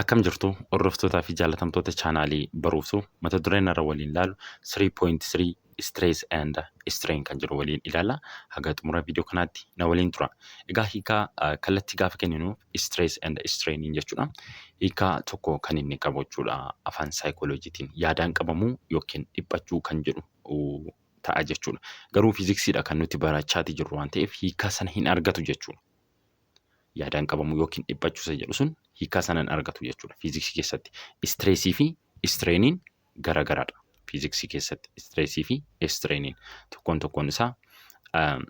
Akkam jirtu hordoftootaa fi jaalatamtoota chaanaalii Baruuftuu? Mata dureen irra waliin ilaalu 3.3 Stress and Strain kan jedhu waliin ilaalla. Haga xumura viidiyoo kanaatti na waliin tura. Egaa hiikaa kallattii gaafa kenninu stress and strain jechuudha. Hiikaa tokko kan inni qabu jechuudha afaan saayikooloojiitiin yaadaan qabamuu yookiin dhiphachuu kan jedhu ta'a jechuudha. Garuu fiiziksiidha kan nuti barachaati jirru waan ta'eef hiikaa sana hin argatu jechuudha. Yaadaan qabamuu yookiin dhiphachuu isa jedhu sun hiikaa sana hin argatu jechuudha. Fiiziksii keessatti istireesii fi istireeniin garagaradha. Fiiziksii keessatti istireesii fi istireeniin tokkoon tokkoon isaa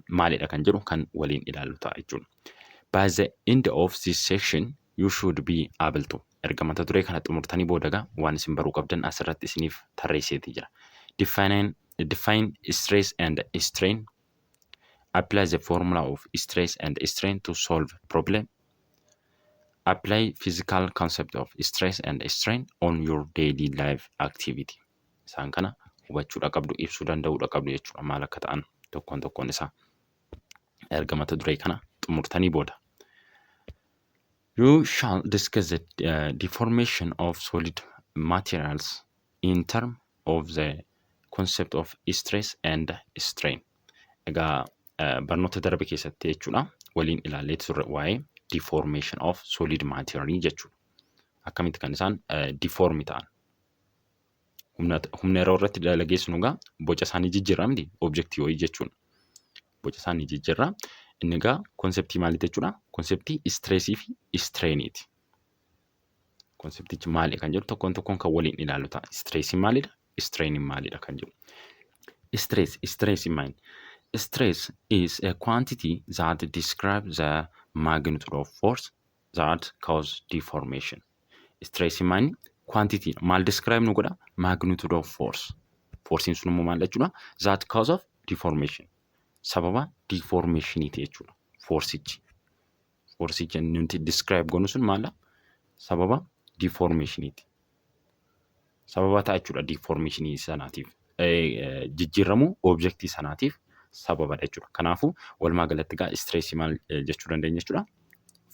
maalidha kan jedhu kan waliin ilaallu ta'a jechuudha. By the end of this section you should be able to. Erga mata duree kana xumurtanii booda egaa waan isin baruu qabdan asirratti isiniif tarreesseeti jira. Define stress and strain. Apply the formula of stress and strain to solve problem. Apply physical concept of stress and strain on your daily life activity. Isaan kana hubachuudha qabdu, ibsuu danda'uudha qabdu jechuudha maal akka ta'an tokkoon tokkoon isaa. Erga mata duree kana xumurtanii booda. You shall discuss the deformation of solid materials in term of the concept of stress and strain. Egaa barnoota darbe keessatti jechuudha waliin ilaallee turre waa'ee deformation of solid material jechuudha. Akkamitti kan isaan deform ta'an. Humna yeroo irratti dalageessinu egaa boca isaanii jijjiirra miti objektii wayii jechuudha. Boca isaanii jijjiirra. Inni egaa konseptii maaliiti jechuudha? Konseptii istireesii fi istireeniiti. Konseptichi maali kan jedhu tokkoon tokkoon kan waliin ilaallu ta'a. Istireesiin maalidha? Istireeniin maalidha kan jedhu. Stress, stress maali? Stress is a quantity that describes the magnitude of force that cause deformation. Stress maali? Quantity maal describe nu godha? Magnitude of force. Forsiin sun immoo maal jechuudha? That cause of deformation. Sababa deformationiiti jechuudha. Forsichi. Forsichi nuti describe goonu sun maala? Sababa deformationiiti. Sababa ta'a jechuudha deformationii sanaatiif. Jijjiiramuu objektii sanaatiif sababadha jechuudha. Kanaafuu walumaa galatti egaa stressii maal jechuu dandeenya jechuudha?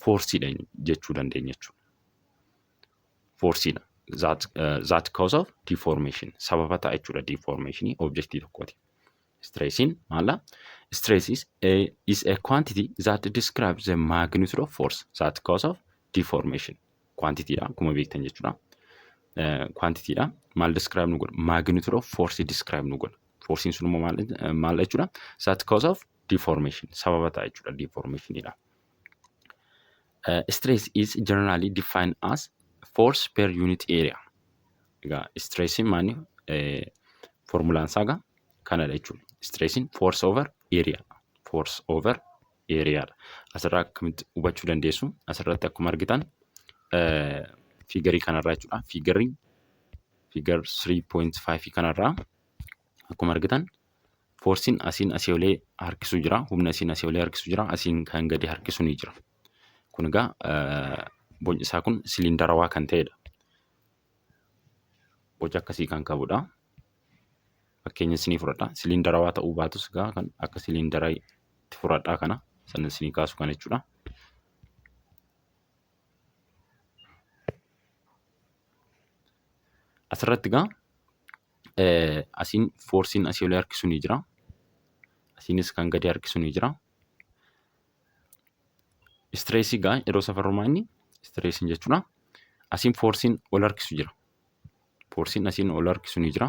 Forsiidha jechuu dandeenya jechuudha. Forsiidha. That cause of deformation. Sababa ta'a jechuudha deformationii objektii tokkooti. Stressiin maala? Stress is a quantity that describes the magnitude of force that cause of deformation. Quantity dha akkuma beektan jechuudha. Quantity dha. Maal describe nu godha? Magnitude of force describe nu godha. Forsiin sun immoo maal jechuudha? That cause of deformation. Sababa ta'a jechuudha deformationidha. Stress is generally defined as force per unit area. Egaa stressiin maali? Formulaan isaa egaa kanadha jechuudha. Stressiin force over area. Force over area dha. Asirraa akkamitti hubachuu dandeessu? Asirratti akkuma argitan fiigarii kanarraa jechuudha. Fiigarii figure 3.5 kanarraa akkuma argitan foorsiin asiin asii olee harkisu jira. Humna asiin asii olee harkisu jira. Asiin kan gadi harkisu ni jira. Kun egaa bocni isaa kun siliindarawaa kan ta'edha. Boca akkasii kan qabudha. Fakkeenya isinii fudhadha. Siliindarawaa ta'uu baatus egaa kan akka siliindaraatti fudhadhaa kana sana isinii kaasu kana jechuudha. Asirratti egaa asiin foorsiin asii olee harkisu ni jira. Asiinis kan gadi harkisu ni jira. Istireesii egaa yeroo safarrumaa inni istireesiin jechuudha. Asiin foorsiin ol harkisu jira. Foorsiin asiin ol harkisu ni jira.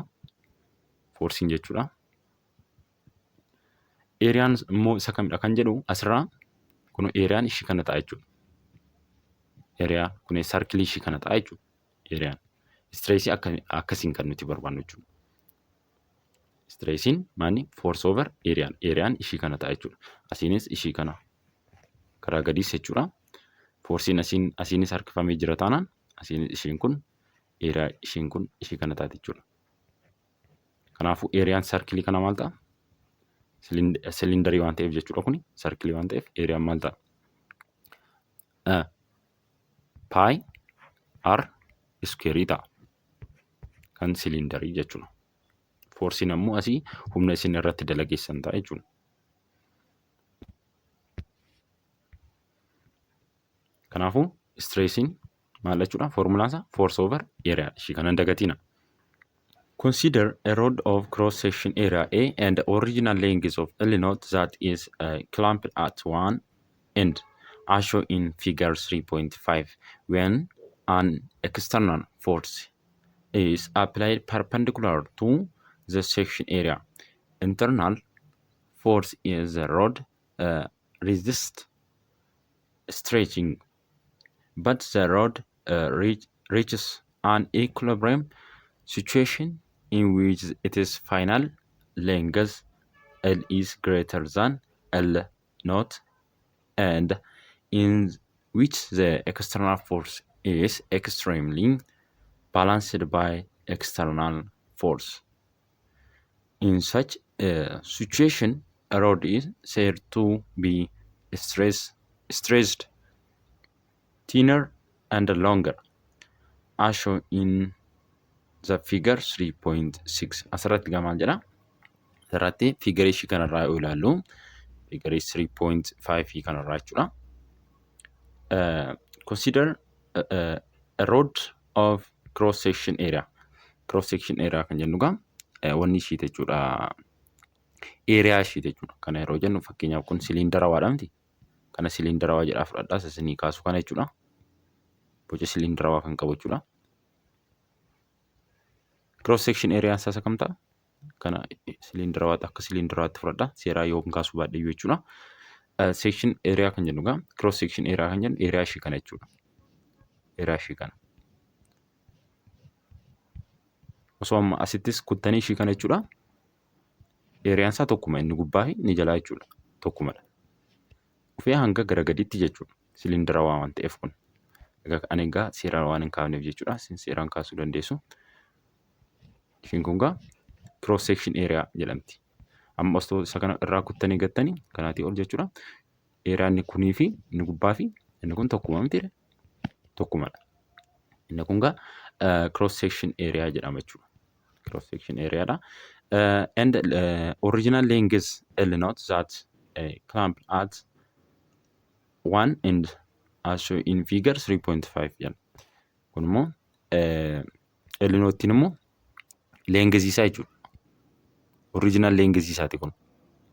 Foorsiin jechuudha. Eeriyaan immoo isa kamidha kan jedhu asirraa kun eeriyaan ishii kana ta'a jechuudha. Eeriyaa kun sarkilii ishii kana ta'a jechuudha. Eeriyaan. Istireesii akkasiin kan nuti barbaannu jechuudha. Istireesiin maali? Force over eeriyaan. Eeriyaan ishii kana ta'a jechuudha. Asiinis ishii kana karaa gadiis jechuudha. Foorsiin asiinis harkifamee jira taanaan asiin ishiin kun eeriyaa ishiin kun ishii kana taati jechuudha. Kanaafuu eeriyaan sarkilii kana maal ta'a? Siliindarii waan ta'eef jechuudha kuni sarkilii waan ta'eef eeriyaan maal ta'a? Paayi R iskuweerii ta'a. Kan siliindarii jechuudha. Foorsiin ammoo asii humna isin irratti dalageessan ta'a jechuudha. Kanaafuu istireesiin Maal jechuudha? Foormulaan isaa force over area. Ishii kana hin dagatina. Consider a rod of cross section area A and the original length of L naught that is clamped at one end, as shown in figure 3.5. When an external force is applied perpendicular to the section area, internal force in the rod resist stretching, but the rod reaches an equilibrium situation in which its final length L is greater than L naught and in which the external force is extremely balanced by external force. In such a situation, a rod is said to be stretched thinner and longer, as shown in the figure 3.6. Asirratti egaa maal jedha? Asirratti figure ishii kanarraa yoo ilaallu, figure 3.5 kanarraa jechuudha. Consider a rod of cross section area. Cross section area kan jennu egaa wanni ishiiti jechuudha. Area ishiiti jechuudha. Kana yeroo jennu, fakkeenyaaf kun siliindarawaadha miti. Kana siliindarawaa jedhaa fudhadhaa, isa isinii kaasu kana jechuudha. Boca siliindarawaa kan qabu jechuudha. Cross section area isaa isa kam ta'a? Kana siliindarawaatti, akka siliindarawaatti fudhadhaa. Seeraa yoo kaasuu baadhe jechuudha. Section area kan jennu egaa, cross section area kan jennu area ishii kana jechuudha. Area ishii kana. Osoo amma asittis kuttanii ishii kana jechuudha. Areaan isaa tokkuma, inni gubbaa fi inni jalaa jechuudha. Tokkumadha. Dhufee hanga gara gadiitti jechuudha. Siliindarawaa waan ta'eef kun. Egaa ani egaa seeraan waan hin kaafneef jechuudha. Isin seeraan kaasuu dandeessu. Ishiin kun egaa cross section area jedhamti. Amma osoo isa kana irraa kuttanii gattanii kanaatii ol jechuudha. Areaan inni kunii fi inni gubbaa fi inni kun tokkuma mitiidha. Tokkumadha. Inni kun egaa cross section area jedhama jechuudha. Cross section areadha. And original length L naught that clamped at one end, as shown in figure 3.5 jedha. Kun immoo L naughtiin immoo length isaa jechuudha. Original length isaati kun.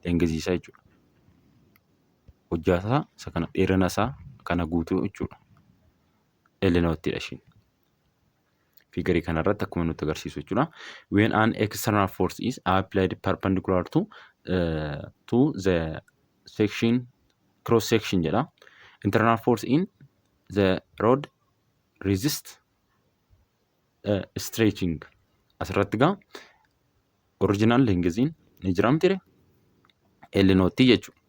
Length isaa jechuudha. Hojjaa isaa isa kana, dheerina isaa kana guutuu jechuudha. L naughtidha ishiin. Figureii kanarratti akkuma nutti agarsiisu jechuudha. When an external force is applied perpendicular to the section cross section jedha. Internal force in the rod resist stretching. Asirratti egaa original lengthiin ni jira miti? L naughtii jechuudha.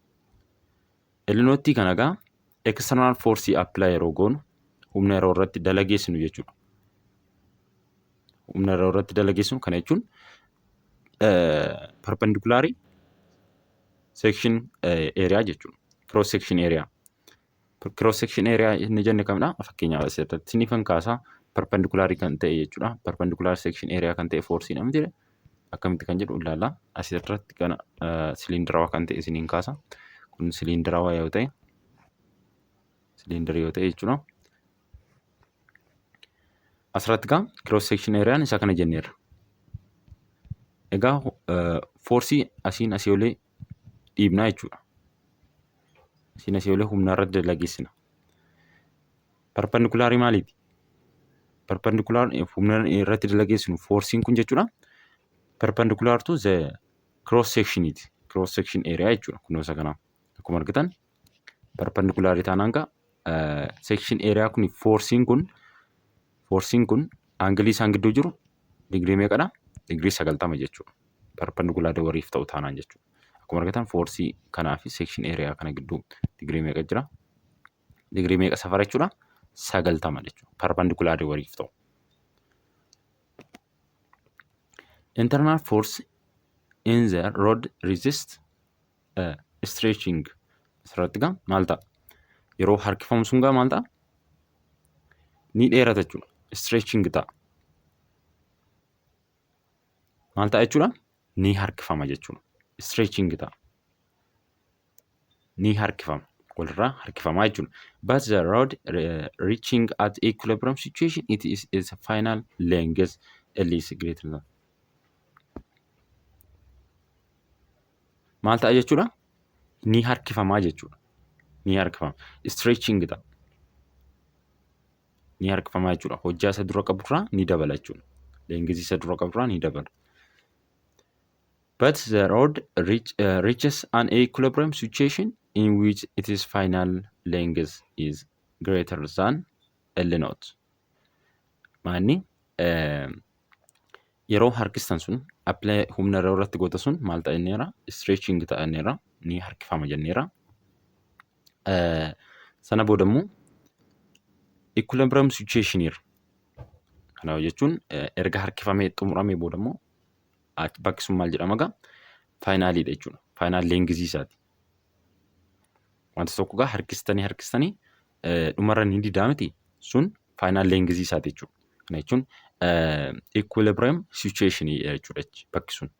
L naughtii kana egaa external force apply yeroo goonu, humna yeroo irratti dalageessinu jechuudha. Humna yeroo irratti dalageessinu kana jechuun perpendicularii section area jechuudha. Cross section area. Cross section area inni jenne kamidha? Fakkeenyaaf asirratti isiniifan kaasaa, perpendicularii kan ta'e jechuudha. Perpendicular section area kan ta'e forceiidha miti? Akkamitti kan jedhu ilaalla. Asirratti kana siliindarawaa kan ta'e isiniin kaasa. Kun siliindarawaa yoo ta'e, siliindarii yoo ta'e jechuudha. Asirratti egaa cross section areaan isa kana jenneerra. Egaa forceii asiin asii olee dhiibnaa jechuudha. Asiin asii olee humna irratti dalageessina. Perpendicularii maaliiti? Perpendicular humna irratti dalageessinu forceiin kun jechuudha. Perpendicular to the cross sectioniiti. Cross section area jechuudha. Kunoo isa kana. Akkuma argitan perpendicularii taanaan gaa section area kun, forceiin kun angleii isaan gidduu jiru digirii meeqadha? Digirii 90 jechuudha. Perpendicularii waliif ta'u taanaan jechuudha. Akkuma argitan forceii kanaa fi section area kana gidduu digirii meeqa jira? Digirii meeqa safara jechuudha? 90 jechuudha. Perpendicularii waliif ta'u. Internal force in the rod resist stretching. Asirratti gaa maal ta'a? Yeroo harkifamu sun gaa maal ta'a? Ni dheerata jechuudha. Stretching ta'a. Maal ta'a jechuudha? Ni harkifama jechuudha. Stretching ta'a. Ni harkifama. Walirraa harkifamaa jechuudha. But the rod reaching at equilibrium situation, it is its final length L is greater than. Maal ta'a jechuudha? Ni harkifamaa jechuudha. Ni harkifama. Stretching ta'a. Ni harkifamaa jechuudha. Hojjaa isa dura qaburraa ni dabala jechuudha. Length isa dura qaburraa ni dabala. But the rod reaches an equilibrium situation in which its final length is greater than L naught. Maanni yeroo harkistan sun apply humna yeroo irratti goota sun maal ta'a jenneera? Stretching ta'a jenneera, ni harkifama jenneera. Sana booda immoo equilibrium situation irra. Kana jechuun erga harkifamee xumuramee booda immoo bakki sun maal jedhama egaa? Finaliidha jechuudha. Final lengthii isaati. Wanta tokko egaa harkistanii harkistanii dhumarra ni didaa miti, sun final lengthii isaati jechuudha. Kana jechuun equilibrium situation jechuudha bakki sun.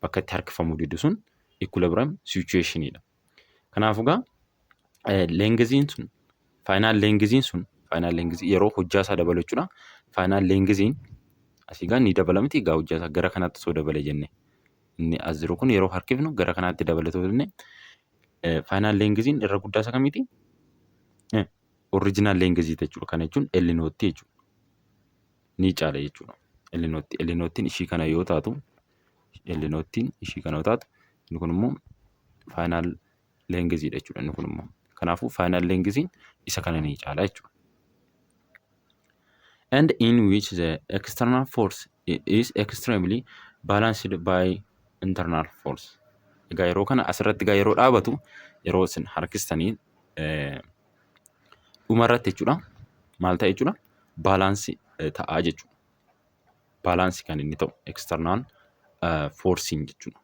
Bakka itti harkifamuu didu sun equilibrium situationidha. Kanaafuu egaa lengthiin sun, final lengthiin sun, final lengthii yeroo hojjaa isaa dabalu jechuudha. Final lengthiin asii egaa ni dabala miti egaa? Hojjaa isaa gara kanaatti osoo dabale jenne, inni as jiru kun yeroo harkifnu gara kanaatti dabalatoo jenne, final lengthiin irra guddaa isa kamiiti? Original lengthii jechuudha. Kana jechuun L naught jechuudha. Ni caala jechuudha. L naught, L naughtiin ishii kana yoo taatu, L naughtiin ishii kana yoo taatu, inni kun immoo final lengthiidha jechuudha inni kun immoo. Kanaafuu final lengthiin isa kana ni caala jechuudha. And in which the external force is extremely balanced by internal force. Egaa yeroo kana asirratti egaa yeroo dhaabatu, yeroo isin harkistanii dhumarratti jechuudha. Maal ta'a jechuudha? Balance ta'aa jechuudha. Balance kan inni ta'u external forcein jechuudha.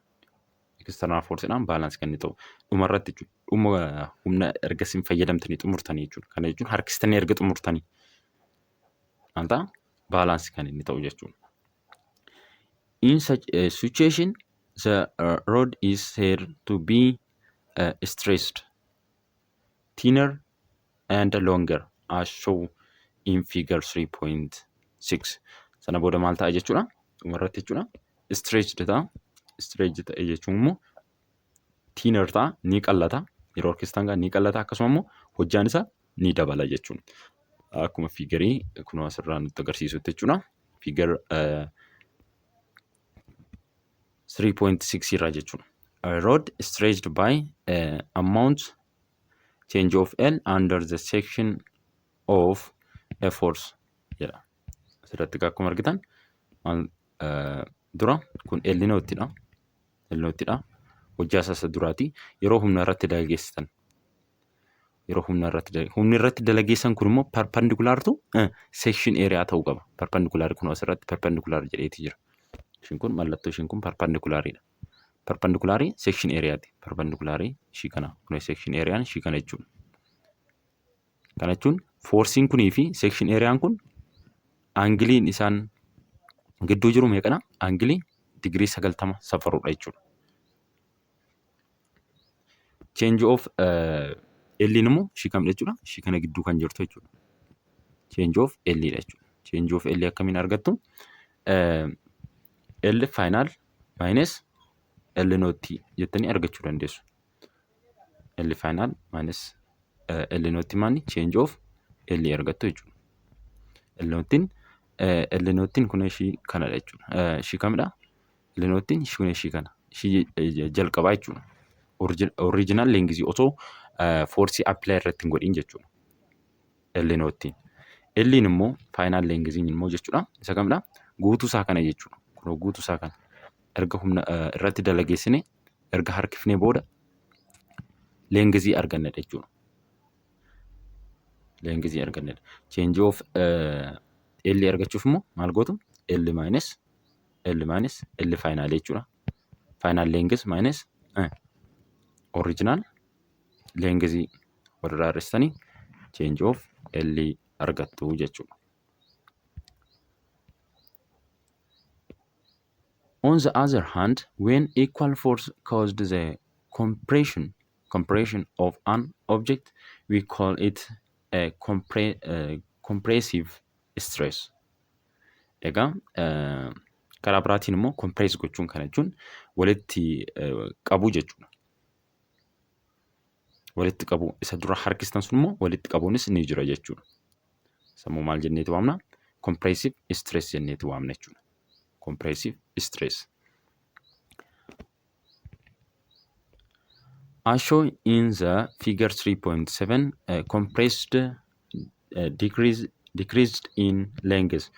External forceidhaan balance kan inni ta'u dhumarratti jechuudha. Dhuma humna erga isin fayyadamtanii xumurtanii jechuudha. Kana jechuun harkistanii erga xumurtanii maal ta'a? Balance kan inni ta'u jechuudha. In such a situation, the rod is said to be stretched, thinner and longer, as shown in figure 3.6. Sana booda maal ta'a jechuudha? Dhumarratti jechuudha. Stretched ta'a. Stretched ta'e jechuun immoo thinner ta'a, ni qallata. Yeroo harkistan ni qallata, akkasuma immoo hojjaan isaa ni dabala jechuudha. Akkuma figureii kunoo asirraa nutti agarsiisutti jechuudha. Figure 3.6 irraa jechuudha. A rod stretched by amount change of L under the section of a force jedha. Asirratti akkuma argitan maal dura kun L naughtidha. L naughtidha. Hojjaa isaa isa duraati. Yeroo humna irratti dalageessitan. Yeroo humna irratti, humni irratti dalageessan kun immoo perpendicular to section area ta'uu qaba. Perpendicular kun asirratti perpendicular jedheeti jira. Ishiin kun, mallattoo ishiin kun perpendicularidha. Perpendicularii section areaati. Perpendicularii ishii kana. Kun section areaan ishii kana jechuudha. Kana jechuun forceiin kunii fi section areaan kun angleiin isaan gidduu jiru meeqadha? Angleii digirii 90 safaruudha jechuudha. Change of L immoo ishii kamidha jechuudha? Ishii kana gidduu kan jirtu jechuudha. Change of L dha jechuudha. Change of L akkamiin argattu? L final minus L naught jettanii argachuu dandeessu. L final minus L naught maani? Change of L argattu jechuudha. L naughtiin, L naughtiin kun ishii kanadha jechuudha. Ishii kamidha? L naughtiin ishii kun ishii kana. Ishii jalqabaa jechuudha. Original lengthii otoo forceii apply irratti hin godhin jechuudha. L naughtiin. L'n immoo, final lengthiin immoo jechuudha. Isa kamidha? Guutuu isaa kana jechuudha. Kunoo guutuu isaa kana. Erga humna irratti dalageessine, erga harkifnee booda lengthii argannedha jechuudha. Lengthii argannedha. Change of L argachuuf immoo maal gootu? L minus L final jechuudha. Final length minus original lengthii walirraa hir'istanii change of L argattu jechuudha. On the other hand, when equal force caused the compression, compression of an object, we call it a compressive stress. Egaa karaa biraatiin immoo compress gochuun kana jechuun walitti qabuu jechuudha. Walitti qabuu isa dura harkistan sun immoo walitti qabuunis ni jira jechuudha. Sammuu maal jenneetu waamna? Compressive stress jenneetu waamna jechuudha. Compressive stress. As shown in the figure 3.7, compressed decreased in length.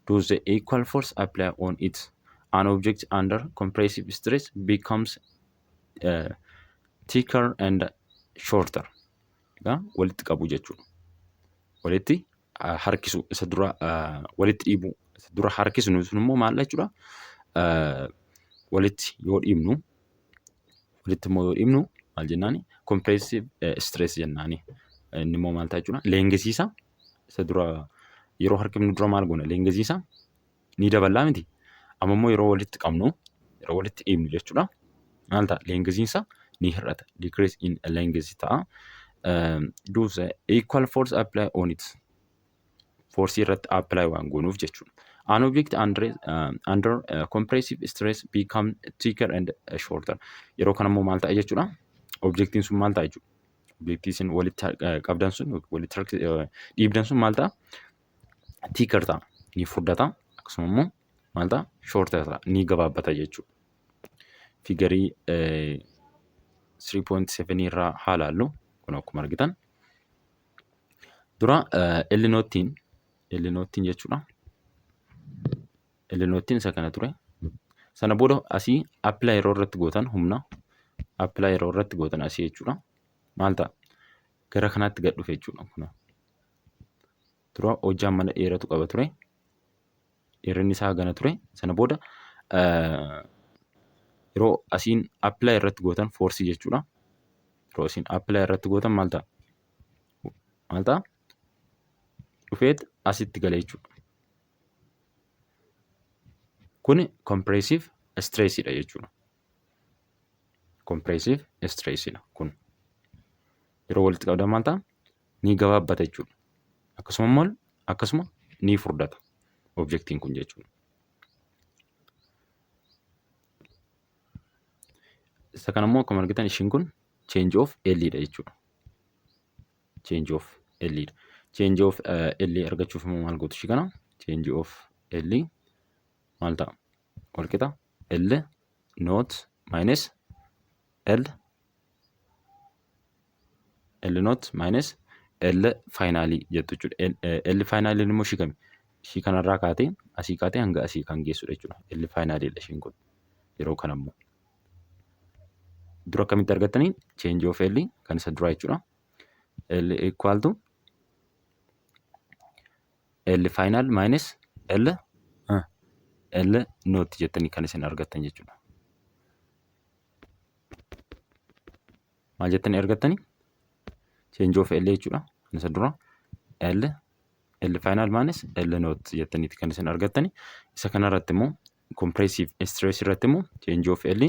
Do the equal force apply on it? An object under compressive stress becomes thicker and shorter. Egaa walitti qabu jechuudha. Walitti harkisu isa dura walitti dhiibuu isa dura harkisnu sun immoo maal jechuudha? Walitti yoo dhiibnu, walitti immoo yoo dhiibnu maal jennaani? Compressive stress jennaani. Inni immoo maal ta'a jechuudha? Leengisiisa isa dura yeroo harkifnu dura maal goona? Leengisiisa ni daballaa miti. Amma immoo yeroo walitti qabnu, yeroo walitti dhiibnu jechuudha. Maal ta'a? Leengisiisa ni hir'ata. Decrease in length ta'a. Do the equal force apply on it. Force irratti apply waan goonuuf jechuudha. An object under compressive stress become thicker and shorter. Yeroo kana immoo maal ta'a jechuudha? Objectiin sun maal ta'a jechuudha? Objectii isin walitti qabdan sun, walitti dhiibdan sun maal ta'a? Thicker ta'a. Ni furdata. Akkasuma immoo maal ta'a? Shorter ta'a. Ni gabaabbata jechuudha. Figurii 3.7 irraa haa laallu. Kun akkuma argitan. Dura L noughtiin, L noughtiin jechuudha. L noughtiin isa kana ture. Sana booda asii apply yeroo irratti gootan, humna apply yeroo irratti gootan asii jechuudha. Maal ta'a? Gara kanaatti gad dhufe jechuudha. Kun dura hojjaan mana dheeratu qaba ture. Dheerinni isaa gana ture. Sana booda yeroo asiin apply irratti gootan forceii jechuudha. Yeroo asiin apply irratti gootan maal ta'a? Maal ta'a? Dhufeet asitti gala jechuudha. Kuni compressive stressidha jechuudha. Compressive stressidha kun. Yeroo walitti qabdan maal ta'a? Ni gabaabbata jechuudha. Akkasuma immoo akkasuma ni furdata objectiin kun jechuudha. Isa kana immoo akkuma argitan ishiin kun change of L dha jechuudha. Change of L dha. Change of L argachuuf immoo maal gootu ishii kana? Change of L maal ta'a? Walqixa L nought minus L, L nought minus L finalii jettu jechuudha. L finaliin immoo ishii kami? Ishii kanarraa kaatee, asii kaatee hanga asii kan geessudha jechuudha. L finaliidha ishiin kun. Yeroo kana immoo. Dura akkamitti argattanii? Change of L kan isa duraa jechuudha. L equal to L final minus L nought jettanii kan isin argattan jechuudha. Maal jettanii argattanii? Change of L jechuudha. Kan isa dura L final minus L nought jettaniiti kan isin argattani. Isa kanarratti immoo compressive stress irratti immoo change of L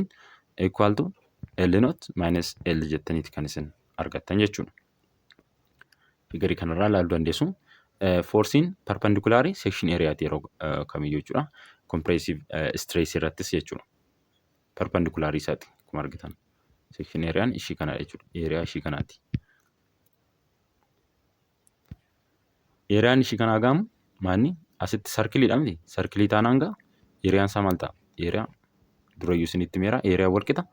equal to L nought minus L jettaniiti kan isin argattan jechuudha. Figurii kanarraa ilaaluu dandeessu. Forcein perpendiculaarii section areaati yeroo kamiyyuu jechuudha. Compressive stress irrattis jechuudha. Perpendiculaarii isaati akkuma argitan. Section areaan ishii kanadha jechuudha. Area ishii kanaati. Areaan ishii kanaa gaamu maanni asitti sarkiliidha miti. Sarkilii taanaan gaa areaan isaa maal ta'a? Area durayyuu isinitti meera. Area wal qixa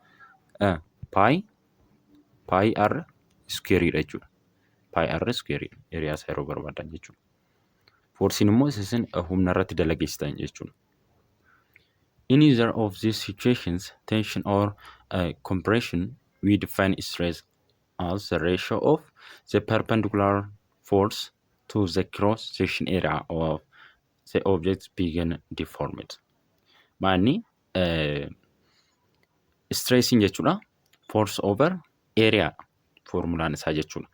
pi r squareidha jechuudha. Pi r squareidha. Area isaa yeroo barbaadan jechuudha. Forcein immoo isa isin humna irratti dalageessitan jechuudha. In either of these situations, tension or compression, we define stress as the ratio of the perpendicular force to the cross section area of the object being deformed. Maanni stressiin jechuudha force over area formulaan isaa jechuudha.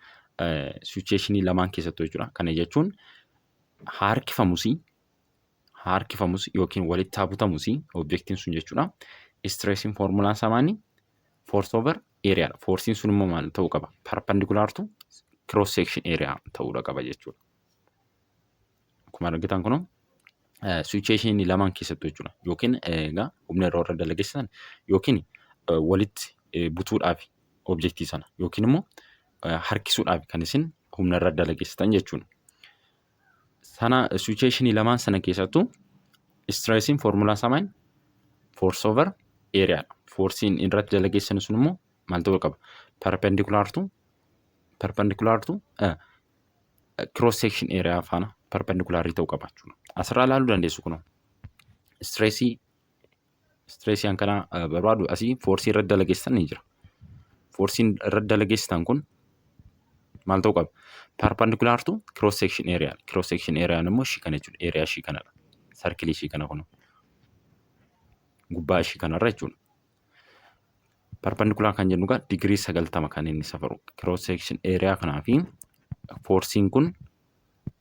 Situationii lamaan keessattuu jechuudha. Kana jechuun harkifamus yookiin walitti habutamus objectiin sun jechuudha. Stressiin formulaan isaa maanni force over Areadha. Forceiin sun immoo maal ta'uu qaba? Perpendicular to cross section area ta'uudha qaba jechuudha. Akkuma argitan kunoo situationii lamaan keessattuu jechuudha. Yookiin egaa humna yeroo irra dalageessan yookiin walitti butuudhaaf objectii sana yookiin immoo harkisuudhaaf kan isin humna irra dalageessitan jechuudha. Sana situationii lamaan sana keessattuu stressiin foormulaa isaa maali? Force over areadha. Forceiin irratti dalageessan sun immoo maal ta'uu qaba? Perpendicular to cross section area faana perpendicularii ta'uu qaba jechuudha. Asirraa ilaaluu dandeessu kunoo. Stressii kana barbaadu asii forceii irratti dalageessitan ni jira. Forceiin irratti dalageessitan kun maal ta'uu qaba? Perpendicular to cross section area. Cross section area immoo ishii kana jechuudha. Area ishii kanadha. Circleii ishii kana kunoo. Gubbaa ishii kanarra jechuudha. Perpendicular kan jennu egaa digirii 90 kan inni safaru. Cross section area kanaa fi forceiin kun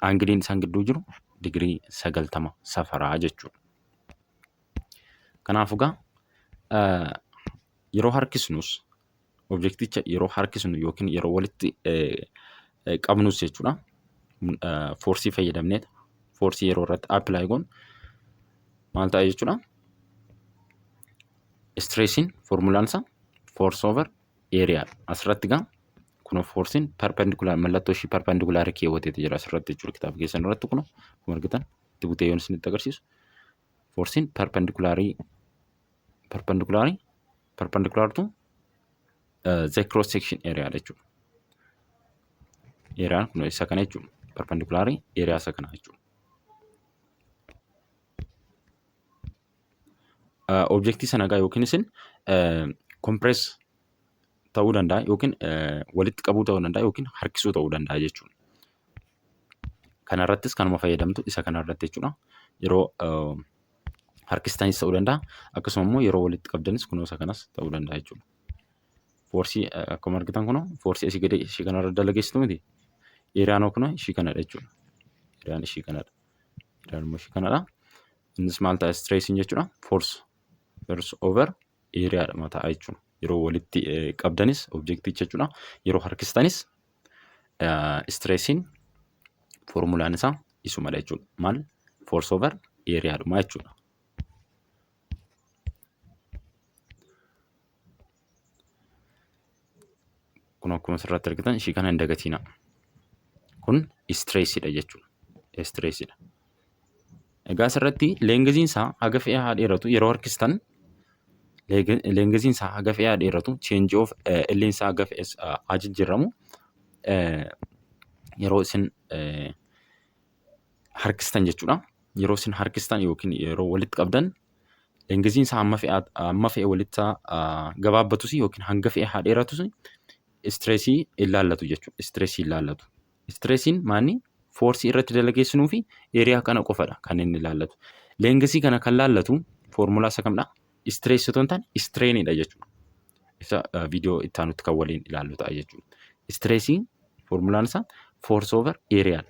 angleiin isaan gidduu jiru digirii 90 safaraa jechuudha. Kanaafuu egaa yeroo harkisnus, objecticha yeroo harkisnu yookiin yeroo walitti qabnus jechuudha. Forceii fayyadamneet forceii yeroo irratti apply goonu maal ta'a jechuudha? Stressiin foormulaan isaa force over areadha. Asirratti egaa kunoo forceiin perpendicular mallattoo ishii perpendicularii keewwateetu jira asirratti jechuudha. Kitaaba keessan irratti kunoo akkuma argitan itti butee yoon isinitti agarsiisu forceiin perpendicularii perpendicular to the cross section area jechuudha. Areaan kun isa kana jechuudha. Perpendicularii area isa kana jechuudha. Objectii sana egaa yookiin isin compress ta'uu danda'a yookiin walitti qabuu ta'uu danda'a yookiin harkisuu ta'uu danda'a jechuudha. Kanarrattis kanuma fayyadamtu isa kanarratti jechuudha. Yeroo harkistanis ta'uu danda'a, akkasuma immoo yeroo walitti qabdanis kunoo isa kanas ta'uu danda'a jechuudha. Forceii akkuma argitan kunoo forceii asii gadi ishii kanarra dalageessitu miti. Areaan kunoo ishii kanadha jechuudha. Areaan ishii kanadha. Areaan immoo ishii kanadha. Innis maal ta'a stressiin jechuudha? Force over areadha ta'a jechuudha. Yeroo walitti qabdanis objecticha jechuudha. Yeroo harkistanis stressiin foormulaan isaa isumadha jechuudha. Maal? Force over areadhuma jechuudha. Kun akkuma asirratti argitan ishii kana hin dagatiina. Kun stressiidha jechuudha. Stressiidha. Egaa asirratti lengthiin isaa haga fe'ee haa dheeratu, yeroo harkistan lengthiin isaa haga fe'ee haa dheeratu, change of L'n isaa haga fe'es haa jijjiiramu, yeroo isin harkistan jechuudha. Yeroo isin harkistan yookiin yeroo walitti qabdan lengthiin isaa hamma fe'e walitti gabaabbatus yookiin hanga fe'e haa dheeratus stressii ilaallatu jechuudha. Stressii ilaallatu. Stressiin maanni forceii irratti dalageessinuu fi area kana qofadha kan inni ilaallatu. Lengthii kana kan laallatu foormulaa isa kamidha? Stressii otoo hin taane strainidha jechuudha. Isa viidiyoo itti aanutti kan waliin ilaallu ta'a jechuudha. Stressiin foormulaan isaa force over area.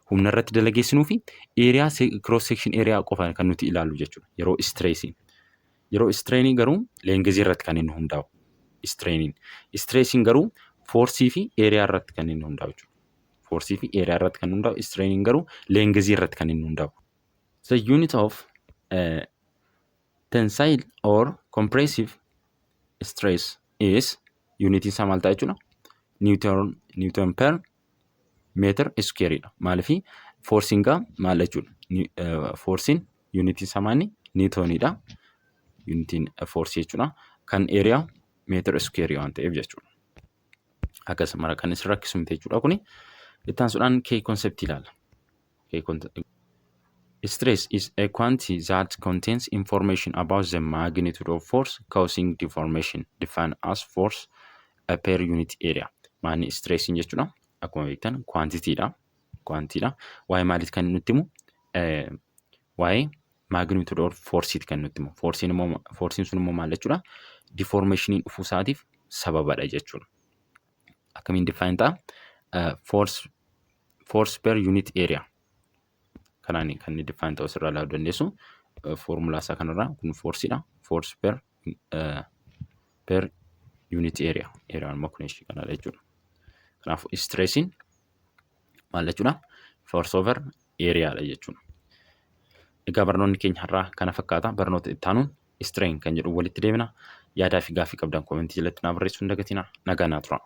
Humna irratti dalageessinuu fi area cross section area qofa kan nuti ilaallu jechuudha. Yeroo stressii. Yeroo strainii garuu lengthii irratti kan inni hundaa'u. Strainiin. Stressiin garuu forceii fi area irratti kan inni hundaa'u jechuudha. Forceii fi area irratti kan hundaa'u, strainiin garuu lengthii irratti kan inni hundaa'u. The unit of tensile or compressive stress is, unitiin isaa maal ta'a jechuudha? Newton per meter square dha. Maaliif forceiin gaa maal jechuudha? Forceiin unitiin isaa maali? Newtonidha. Unitiin forceii jechuudha. Kan area meter square waan ta'eef jechuudha. Akkasuma kan isin rakkisu miti jechuudha kuni. Itti aansuudhaan key concept ilaalla. Stress is a quantity that contains information about the magnitude of force causing deformation, defined as force per unit area. Maanni stressiin jechuudha? Akkuma beektan quantitydha. Quantitydha. Waa'ee maaliiti kan nutti himu? Waa'ee magnitude of forceeti kan nutti himu. Forceiin immoo, forceiin sun immoo maal jechuudha? Deformationiin dhufuu isaatiif sababadha jechuudha. Akkamiin define ta'a? Force per unit area. Kanaan kan inni define ta'u asirraa ilaaluu dandeessu. Foormulaa isaa kanarraa kun forceiidha. Force per Unit area. Areaan immoo kun ishee kanadha jechuudha. Kanaafuu stressiin maal jechuudha? Force over areaadha jechuudha. Egaa barnoonni keenya har'aa kana fakkaata. Barnoota itti aanuun strain kan jedhu walitti deemina. Yaadaa fi gaaffii qabdan commentii jalatti naa barreessuu hin dagatinaa. Nagaa naa tura.